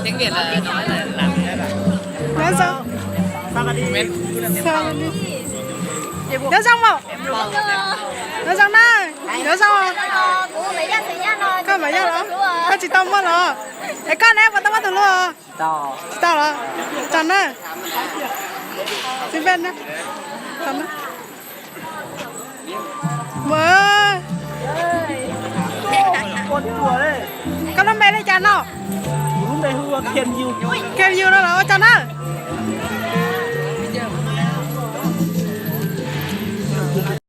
Tiếng Việt là nói là làm. Nói sao? Sao mà đi? Sao mà đi? Nhớ xong không? Nhớ xong đó. Nhớ xong không? Koj maiv yaj los? Koj tsis tau muaj los? Es koj ne, puas tau muaj tus hlub? Tsis tau los? Tso na. Xin phép na. Tso na. Muam, koj lub npe li cas no? Kem Yus no los ua tso na.